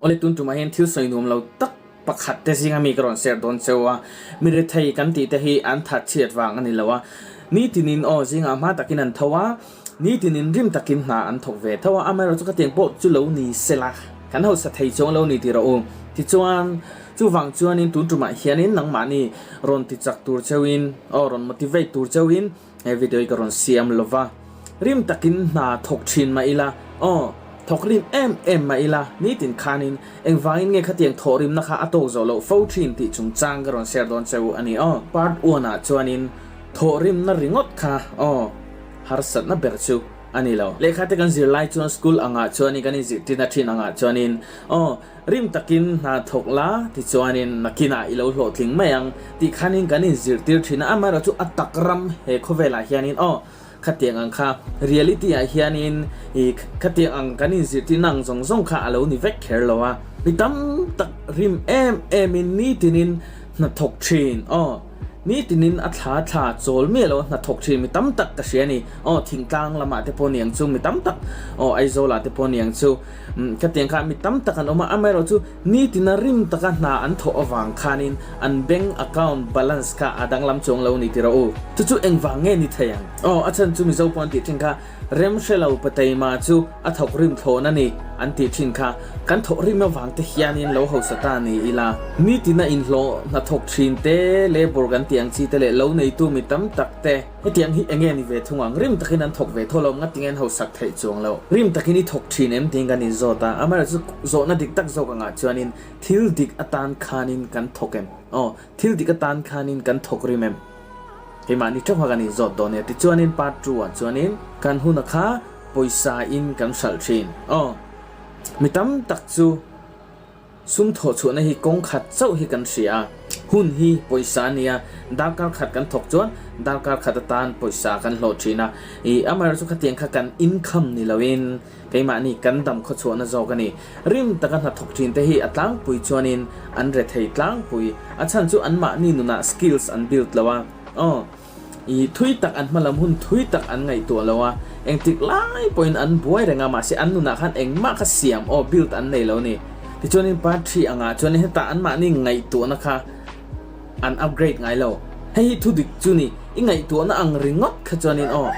Awle tun tumah hian thil sawi nuam lo tak pakhat te zinga mi ka rawn share dawn cheu a, mi rethei kan tih te hi an that chhiat vang a ni lo a, nitinin aw zingah hma takin an tho a, nitinin rim takin hna an thawk ve tho a, amaherawhchu chu khatiang pawh chu lo ni sela kan hausa thei chuang lo ni tih rawh u. Tichuan, chuvang chuanin tun tumah hianin nangmahni rawn ti chak tur cheuin aw rawn motivate tur cheuin He video hi ka rawn siam lo va, rim takin hna thawk thin mah ila, aw, thawk rim em em mah ila, nitin khanin engvangin nge khatiang thawh rimna kha a tawk zawh loh fo thin tih chungchang ka rawn share dawn che u a ni aw. Part one ah chuanin thawh rimna ringawt kha, aw, harsatna ber chu a ni lo. Lehkha te kan zir lai chuan school angah chuanin kan inzirtirna thin angah chuanin, aw, Rim takin hna thawk la tichuanin nakinah i lo hlawhtling mai ang tih khanin kan inzirtir thin a, amaherawh chu a tak ram he khawvelah hianin aw khatiang ang kha reality ah hianin i khatiang ang kan inzirtirna ang zawng zawng kha a lo ni vek kher lo a, mi tam tak rim em emin nitinin hna thawk thin aw. Nitinin a thla thla chawl miah lo a hnathawk thin mi tam tak ka hria a ni. Aw thingtlang lamah te pawh niang chu mi tam tak, aw Aizawlah te pawh niang chu khatiang kha mi tam tak an awm a, amaherawh chu nitina rim taka hna an thawh avang khanin an bank account balance kha a danglam chuang lo ni ti rawh u. Chu chu engvang nge ni thei ang? Aw a chhan chu Mizo pawh an tih thin kha Rem hre lo Pateima chu a thawk rim thlawn a ni an tih thin kha. Kan thawk rim avang te hianin lo hausa ta ni ila. Nitina inhlawh hnathawk thin te, labour kan tih ang chi te leh lo neitu mi tam tak te hetiang hi enge ni ve thung ang? Rim takin an thawk ve tho lo, ngatinge an hausak theih chuang lo. Rim takin i thawk thin em tiin kan inzawt a, amaherawhchu zawhna dik tak zawk angah chuanin thil dik atan khanin kan thawk em? Aw, thil dik atan khanin kan thawk rim em? Keimahni theuha kan inzawt dawn nia. Tichuanin part two ah chuanin kan huna kha pawisa in kan hralh thin. Aw, mi tam tak chu sum thawh chhuahna hi kawng khat chauh hi kan hria a. Hun hi pawisa a nia, darkar khat kan thawk chuan darkar khat atan pawisa kan hlawh thin a. Ih, amaherawhchu khatiang kha kan income ni loin keimahni kan dam khaw chhuahna zawk a ni. Rim taka hnathawk thin te hi a tlangpui chuanin an rethei tlangpui. A chhan chu anmahni nunah skills an build lo a. Aw, i thui tak an hmalam hun thui tak an ngaihtuah lo a, engtik lai pawhin an buai reng a, mahse an nunah khan engmah kha siam aw build an nei lo a ni. Tichuanin part three angah chuanin hetah anmahni ngaihtuahna kha an upgrade ngai lo. Hei hi thu dik chu ni, i ngaihtuahna ang ringawt kha chuanin aw,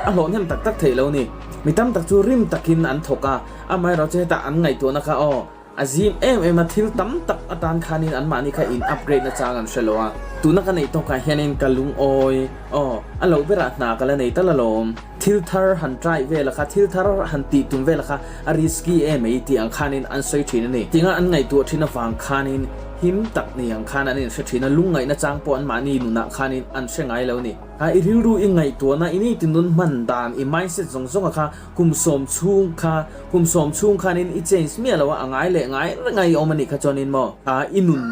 a hlawhhnem tak tak theih lo ni. Mi tam tak chu rim takin an thawk a, amaherawh chu hetah an ngaihtuahna kha aw, a zim em em a, thil tam tak atan khanin anmahni kha in upgrade na chang an hre lo a. Tuna ka neih tawkah hianin ka lungawi, aw, a loh berah hna ka la nei tal alawm. Thil thar han try vel a kha, thil thar han tih tum vel a kha a risky em mai tih ang khanin an sawi thin a ni. Tinga an ngaihtuah thin avang khanin him tak ni ang khan an inhre thin a, lungngaihna chang pawh anmahni nunah khanin an hre ngai lo a ni. A i rilru i ngaihtuahna i ni tinun hman dan i mindset zawng zawng a kha kum sawm chhung kha kum sawm chhung khanin i change miah lo a, a ngai leh ngai reng a i awm a nih kha chuanin maw a i nun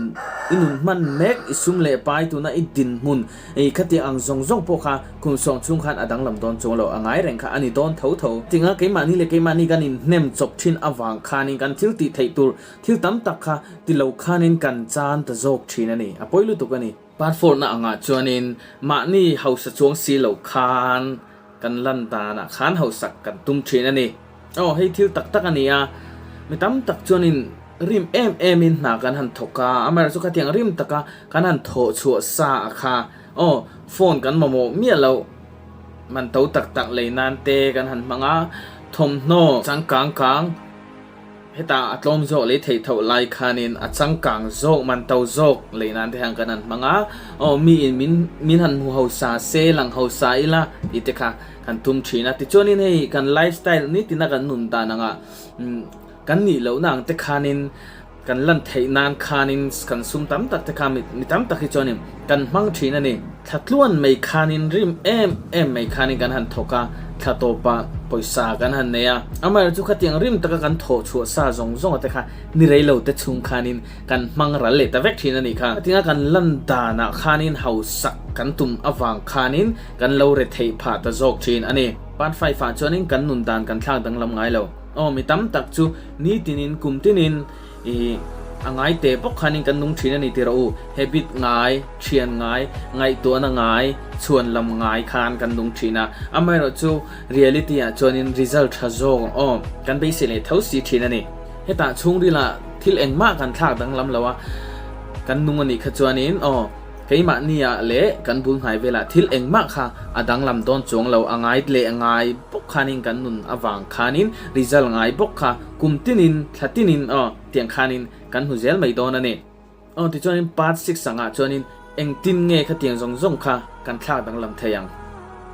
i nun hman mek i sum leh pai tuna i dinhmun I khatiang ang zawng zawng pawh kha kum sawng chhung khan a danglam dawn chuang lo, a ngai reng kha a ni dawn tho tho. Tinga keimahni leh keimahni kan inhnem chawp thin avang khanin kan thil tih theih tur thil tam tak kha ti lo khanin kan chan ta zawk thin a ni, a pawi lutuk a ni. Part four na angah chuanin mahni hausa chuang si lo khan kan lan danah khan hausak kan tum thin a ni. Aw, hei thil tak tak a ni a, mi tam tak chuanin rim em emin hna kan han thawk a, amaherawhchu khatiang rim taka kan han thawh chhuah sa a kha, aw, phone kan mamawh miah loh, man to tak tak lei nan te kan han hmang a, thawmhnaw changkang kang hetah a tlawm zawk lei theih tho lai khanin a changkang zawk man to zawk lei nan te hian kan han hmang a, aw, miin min min han hmu hausa se lang hausa ila tih te kha. Kan tum thin a, tichuanin hei kan life style nitina kan nun dan anga kan nih lohna ang te khanin kan lan theih nan khanin kan sum tam tak te kha mi tam tak hi chuanin kan hmang thin a ni. Thla tluan mai khanin rim em em mai khanin kan han thawk a, thla tawpa pawisa kan han nei a, amaherawhchu chu khatiang rim taka kan thawh chhuah sa zawng zawng te kha ni rei lo te chhung khanin kan hmang ral leh ta vek thin a nih kha. Khatianga kan lan danah khanin hausak kan tum avang khanin Kan lo re theih phah ta zawk thin a ni. Part five ah chuanin kan nun dan kan thlak danglam ngai lo. Aw, mi tam tak chu nitinin kum tinin i a ngai teh bawk khanin kan nung thin a ni tih rawh u. Habit ngai, thian ngai, ngaihtuahna ngai, chhuan lam ngai khan kan nung thin a. Amaherawh chu reality ah chuanin result tha zawk aw kan beisei leh tho si thin a ni. Hetah chhungril ah. Thil engmah kan thlak danglam lo a, kan nung a nih kha chuanin aw keimahniah leh kan bul hnai velah thil engmah kha a danglam dawn chuang lo a ngai leh ngai bawk khanin kan nun avang khanin result ngai bawk kha kum tinin thla tinin aw tiang khanin kan hmu zel mai dawn a ni. Aw tichuanin part six angah chuanin engtin nge khatiang zawng zawng kha kan thlak danglam thei ang?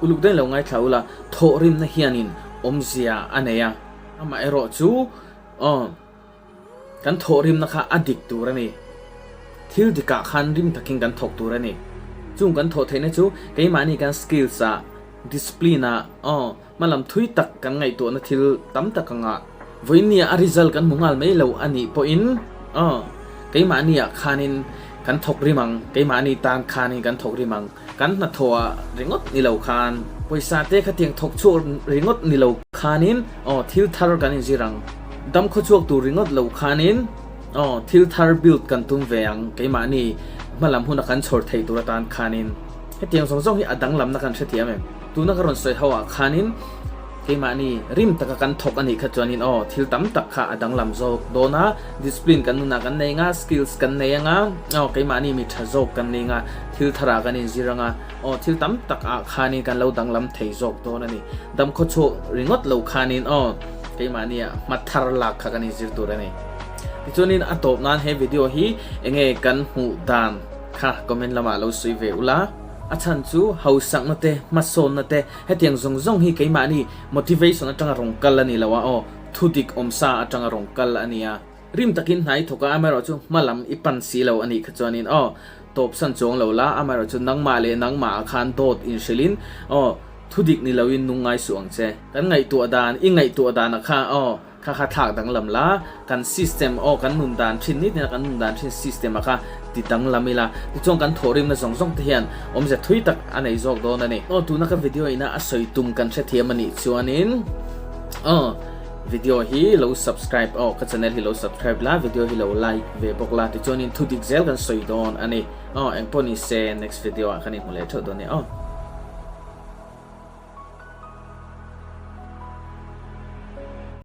Uluk daih lo ngaithla ula thawhrimna hianin awmzia a nei a, amaherawh chu aw kan thawhrimna kha a dik tur a ni. Thil dikah khan rim takin kan thawk tur a ni. Chung kan thawh theihna chu keimahni kan skills ah, discipline ah aw hmalam thui tak kan ngaihtuahna thil tam tak anga vawinia a result kan hmu nghal mai lo a nih pawhin aw keimahniah khanin kan thawk rim ang, keimahni tan khanin kan thawk rim ang, kan hnathawhah ringawt ni lo khan, pawisa te khatiang thawk chhuak ringawt ni lo khanin aw thil thar kan inzir ang, dam khawchhuak tur ringawt lo khanin aw thil thar build kan tum ve ang keimahni hmalam huna kan chhawr theih tur atan khanin hetiang zawng zawng hi a danglamna kan hrethiam em? Tuna ka rawn sawi ho ah khanin keimahni rim taka kan thawk a nih kha chuanin aw thil tam tak kha a danglam zawk dawn a, discipline kan nunah kan nei anga, skills kan nei anga, aw keimahni mi tha zawk kan ni anga, thil tharah kan inzir anga, aw thil tam tak ah khanin kan lo danglam thei zawk dawn a ni. Damkhaw chhuak ringawt lo khanin aw keimahni ah hma thar lak kha kan inzir tur a ni. Tichuanin a tawp nan he video hi enge kan hmuh dan kha comment lamah lo sawi ve ula. A chhan chu hausakna te, hmasawnna te, hetiang zawng zawng hi keimahni motivation atanga rawn kal a ni lo a aw, thudik awmsa atanga rawn kal a ni a. Rim takin hnai thawk a, amaherawhchu hma lam i pan si lo a nih kha chuanin aw, tawpsan chuang lo la, amaherawhchu nangmah leh nangmah ah khan dawt inhrilhin aw, thudik ni loin nung ngai suh ang che. Kan ngaihtuah dan, i ngaihtuah dan ah kha aw, Kha kha thlak danglam la, kan system aw kan nun dan thin ni tina kan nun dan thin system a kha ti danglam ila, tichuan kan thawhrimna zawng zawng te hian awmze thui tak a nei zawk dawn a ni. Aw tuna ka video ina a sawi tum kan hrethiam a nih chuanin aw video hi lo subscribe aw ka channel hi lo subscribe la video hi lo like ve bawk la tichuanin thu dik zel kan sawi dawn a ni. Aw engpawh ni se next video ah kan inhmu leh theuh dawn nia aw.